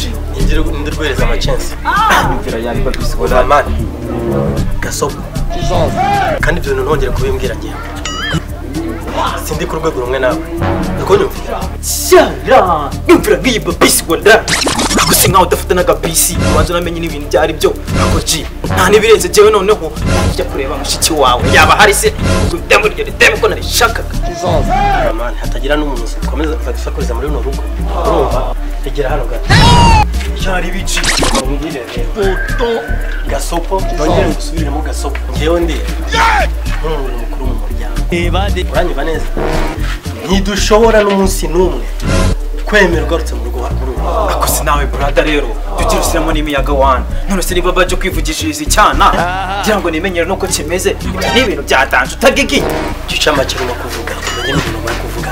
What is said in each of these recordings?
G. Ndirwereza amachensi. Nyumvira yari babisi wala man. Gasopo. Kandi ibyo bintu ntongere kubimbwira ngiye. Sindi ku rwego rumwe nawe. Ndikunyumvira. Shyara, nyumvira ngiyi babisi wala. Gusa nkaho udafite n'agabisi ubanza unamenye n'ibintu byari byo. Ako G. Nta nibirenze jewe noneho njya kureba mushiki wawe yaba hari se ndamurya ndeme ko narishakaga. Man, hatagira n'umuntu ukomeza gusakuriza muri runo rugo. Urumva? Tegera hano gato. Cyari bici. Ngire rero. Gasopo, nongere gusubiremo gasopo. Ngewe ndi. Nk'umuntu mukuru mu muryango. Uranyumva neza? Ntidushobora n'umunsi n'umwe kwemera ugarutse mu rugo muri ubu. Ako si nawe brother rero, tugira usiramo n'imiyaga wana. None se niba baje kwivugishiriza icyana, kugira ngo nimenyere nuko kimeze, ibyo ni ibintu byatanje utagigiye. Gica make no kuvuga, umenye n'ibintu bari kuvuga.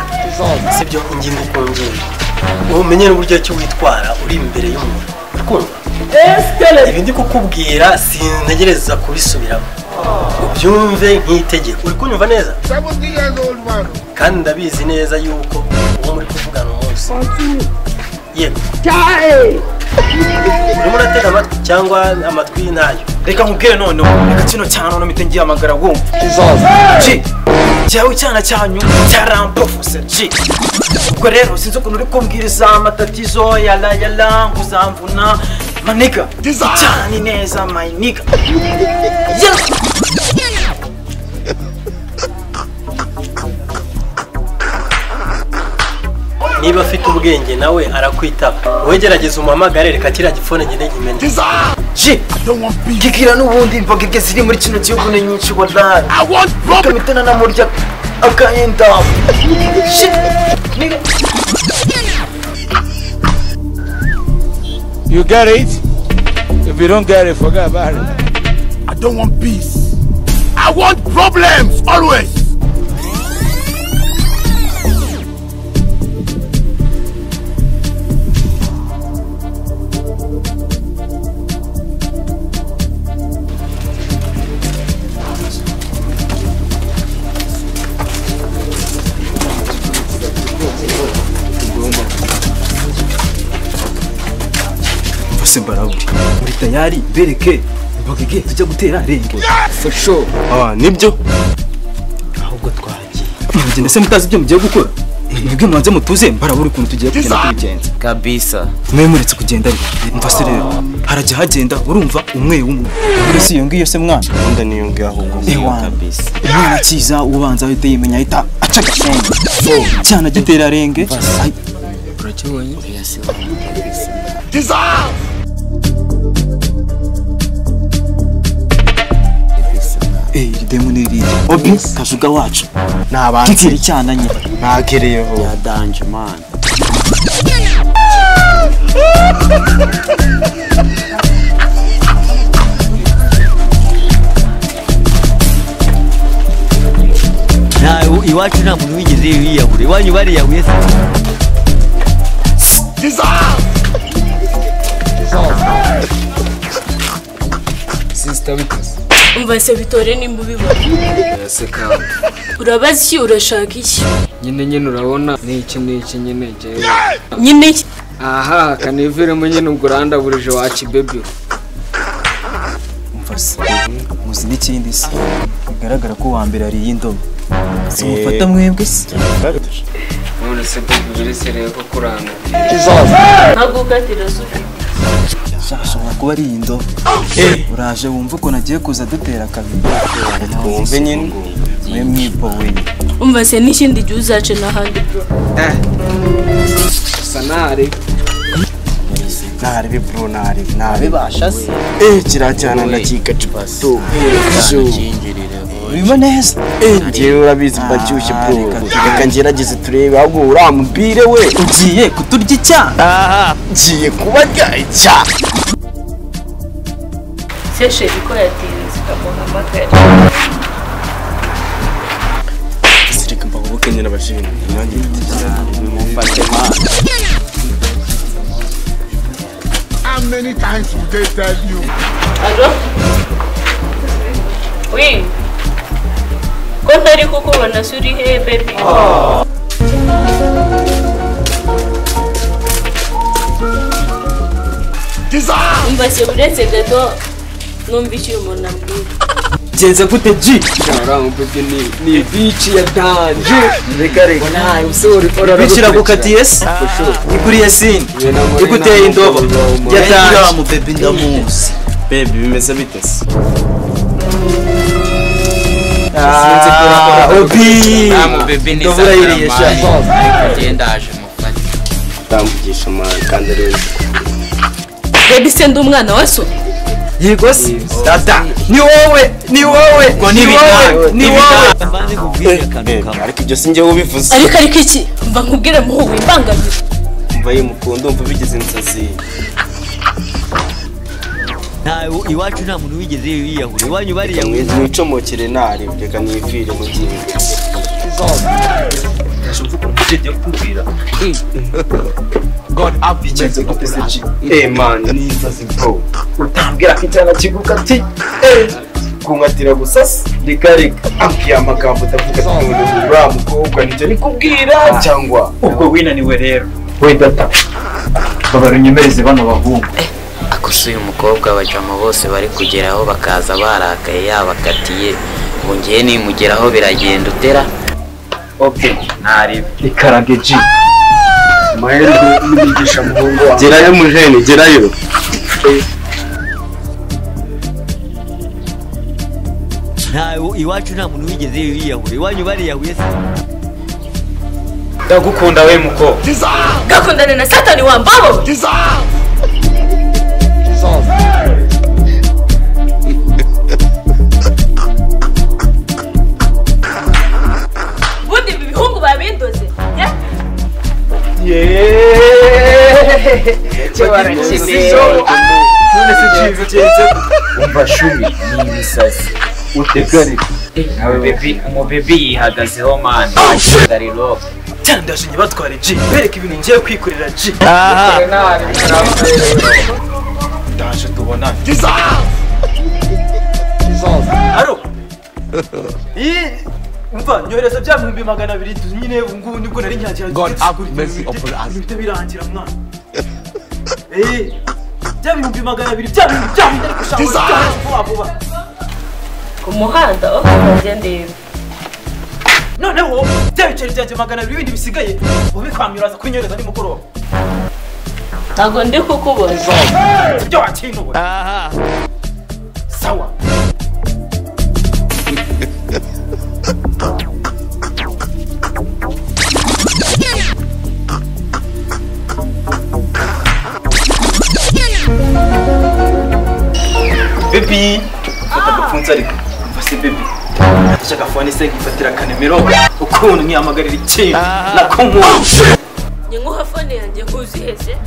Sibyo ingingo ku ngingo. Umenye n'uburyo ki witwara uri imbere y'umuntu. Urikumva? Ibi ndi kukubwira sintegereza kubisubiramo. Ubyumve nk'itegeko. Uri kunyumva neza? Kandi ndabizi neza yuko uwo muri kuvugana umunsi. Yego. Urimo uratega amatwi cyangwa amatwi ntayo. Reka nkubwire noneho, reka kino cyana none mpite ngihamagara wumva. G. Jyawe icyana cyanyu cyarampofuse G. Ubwo rero sinzi ukuntu uri kumbwiriza amatatizo yala yala nguzamvuna maniga. Cyane neza my nigga. Yeah. Niba afite ubwenge nawe arakwitaba. Wowe gerageza umuhamagare reka kiriya gifone ngende nkimenye. G. Gigira n'ubundi imboga ibyo ziri muri kino gihugu ni nyinshi wallahi. Kamitana namurya akaenda. Shit. Nigga. You get it? If you don't get it, forget about it. I don't want peace. I want problems always. Mbaraburi muri tayari bereke imbogege tujya gutera renge for sure. Nibyo ahubwo twagiye mugende se mutazi ibyo mugiye gukora mwebwe mubanze mutuze mbaraburi ukuntu tugiye kugenda tubigenza kabisa. Mwe muretse kugenda ariko mva se rero harajya hagenda urumva umwe umwe mbese iyo ngiyo se mwana undi niyo ngiyo ahubwo kabisa. Umwana kiza ubanza ahita yimenya ahita aca agashenge cyane agitera renge. Urakibonye? Iri demu ni irindi obi kajuga wacu nabanze kitiri cyananye nakereyeho ya danje man. Na iwacu nta muntu wigeze yiyahura, iwanyu bariyahuye se? Sister Lucas. Umva se bitore nimba ubibona. Seka. Urabaza iki urashaka iki? Nyine urabona ni iki nyine jewe. Nyine iki? Aha kaniviremo nyine ubwo urandaburije wacu baby. Umva se. Muzi n'ikindi se. Bigaragara ko wa mbere ari y'indobo. Simufata mwebwe se. None se baby birese rero ko kuranga. Nagukatira sufi. Ashobora kuba ari indobo. Uraje wumva ukuntu agiye kuza dutera kabiri. Twumve nyine. Mwe mwipowe. Umva se n'ikindi gihe uzace n'ahandi bro. Sanari. Nari bro nari nabibasha se. Kirajyana ndakika cipato. Urimo neza. Ngewe urabizi mbacyushye bro. Reka ngerageze turebe ahubwo uramubire we. Ugiye kuturya icyaha. Ngiye kubarya icyaha. Se sheri ko yatinze amuhamagara. Sirika mbagoboke nyine abashimira. Nanjye mufate ma. How many times will they tell you? Allo? Oui. Ko ntari kukubona se uri he baby? Umva se uretse gato numva icyo uyu muntu ambwira. Genze gute G? Uriya mubebe ni bitch ya danger. Reka reka. Wallahi usore Bitch iragukatiye se? Ikuriye sini. Iguteye indobo. Ya danger. Mubebe ndamuzi. Baby bimeze bite se? Ah, Obi. Mubebe ni Ndovura yiriye sha. Ariko genda aje mufate. Tamvugisha man kandi rero. Baby se ndi umwana wa so? Yego se? Dada, ni wowe, ni wowe, ni wowe, ni wowe. Mbanze nkubwire akantu kamwe. Ariko ibyo sinjye ubivuze. Ariko iki? Mva nkubwire muhu wimbangamira. Mva yimukunda umva bigize insazi. Nta iwacu nta muntu wigeze yiyahura. Iwanyu bariyahuye. Mwicomokere nari reka nivire mu gihe. God up bigenze gute se G? Eh man, ni insazi bro. Utambwira ko icyana kigukati. Kunkatira gusa se? Reka reka. Ambwiye amagambo ndavuga ati none uriya mukobwa nibyo nikubwira cyangwa Ubwo winaniwe rero. We data. Babara unyemereze bano bahungu. Akose uyu mukobwa abajama bose bari kugeraho bakaza barakaye yabakatiye. Ubu ngiye nimugeraho biragenda utera. Okay, ntaribe. Ikarage G. Mahirwe n'imigisha muhungu wawe. Gerayo mujene, gerayo. Nta iwacu nta muntu wigeze yiyahura. Iwanyu bariyahuye se? Ndagukunda we muko. Gakundane na Satani wa mbabo. Bundi ibi bihungu babindoze. None se G bigenze? Umva shumi ni ibisazi. Utegane. Nawe baby, umubebi yihagazeho man. Darilo. Cyane ndaje nyibatware G. Bereka ibintu ngiye kwikorera G. Ndaje tubonane. Aro. Umva nyohereza bya 200,000 nyine ubu ngubu nibwo nari nyagira. God have mercy upon us. Bihita birangira mwana. Bya 200,000 bya bintu ariko ushaka vuba vuba. Ku muhanda okay ndeba. Noneho bya biceri byanjye 200 ibindi bisigaye ubikwamira aza kunyohereza nimugoroba. Ntabwo ndi kukubona. Ibyo wakinuwe. Sawa. Baby, fata agapfunsi ariko umva se baby. Ndashaka fone se nkifatira akanemero ukuntu nkihamagarira ikintu nako nkunda. Nkuha fone yanjye nkuziheze.